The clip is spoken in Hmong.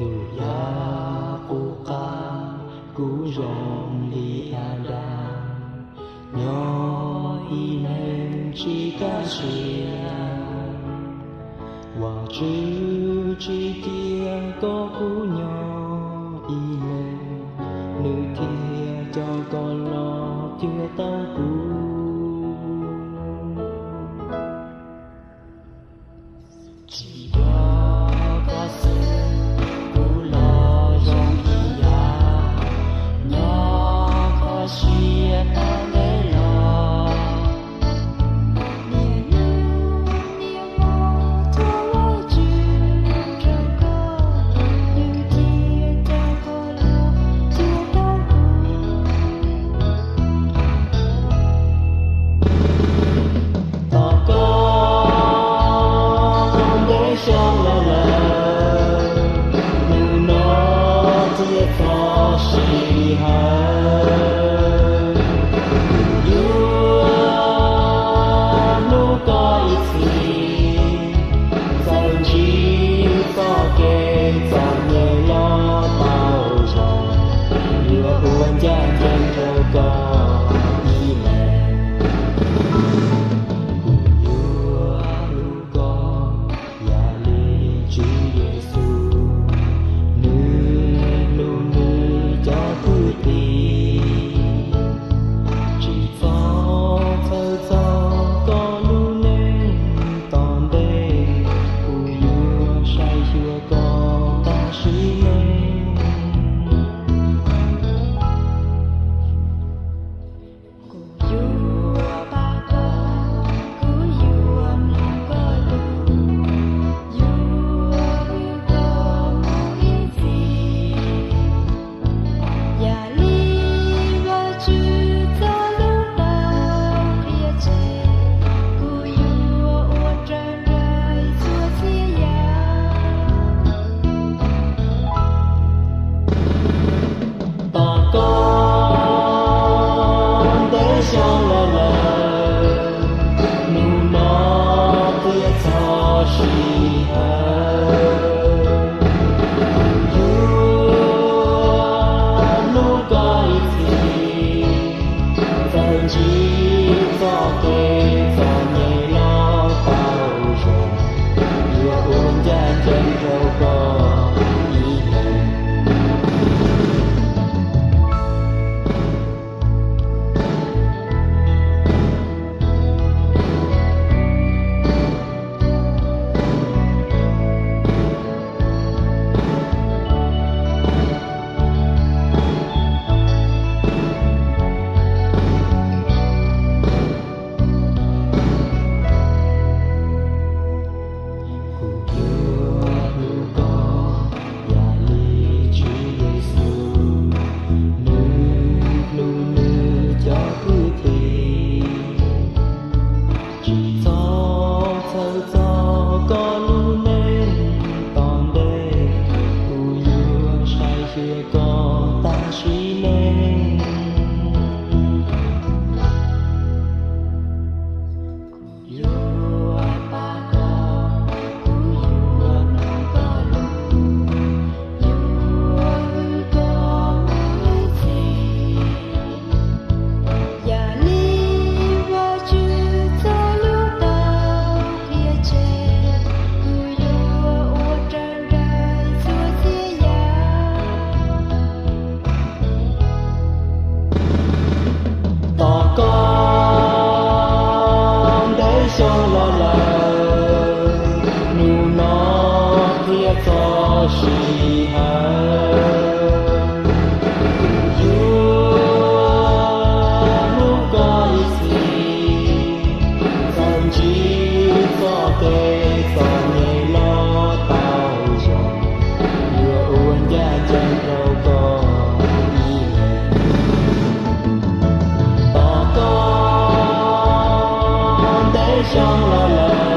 Yog kuv qab kuv zoo li Adas, nyob ib leeg tsis kaj siab. Vajtswv tsis cia kom kuv nyob ib leeg, nws thiaj coj koj los cuag tau kuv. Tsis yog koj xwb, kuv los zoo ib yam, nyob kho siab tau ntev los. Niaj hnub niaj hmo thov Vajtswv rau koj, nws thiaj coj koj los cuag tau kuv. Tos koj ntev xyoo los lawm, hnub no thiaj txog sij hawm. Kuv yuav hlub koj ib txhis, txawm ntsib txoj kev txom nyem los tau zoo, yuav ua ncaj ncees rau koj ib leeg. Kuv yuav hlub koj yam li Tswv Yexus, nws hlub nws cov kwv tij. Tsis txhob txhawj txog koj lub neej tom ntej, kuv yuav saib xyuas koj tam sim no. Kuv yuav pab koj, kuv yuav mloog koj lus, yuav hwm koj mus ib txhis. Yam li Vajtswv txoj lus tau qhia tseg, kuv yuav ua raws nraim txhua txhia yam. Tos koj ntev xyoo los lawm, hnub no thiaj txog sij hawm. Kuv yuav hlub koj ib txhis, txawm ntsib txoj kev txom nyem los tau zoo, yuav ua ncaj ncees rau koj ib leeg. Kuv yuav hlub koj yam li Tswv Yexus, nws hlub nws cov kwv tij. Tsis txhob txhawj txog koj lub neej tom ntej, kuv yuav saib xyuas koj tam sim neej. Kuv yuav pab koj, kuv yuav mloog koj lus, yuav hwm koj mus ib txhis. Yam li Vajtswv txoj lus tau qhia tseg, kuv yuav ua raws nraim txhua txhia yam. Tos koj ntev xyoo los lawm, hnub no thiaj txog sij hawm. Kuv yuav hlub koj ib txhis, txawm ntsib txoj kev txom nyem los tau zoo, yuav ua ncaj ncees rau koj ib leeg. Tos koj ntev xyoo los lawm,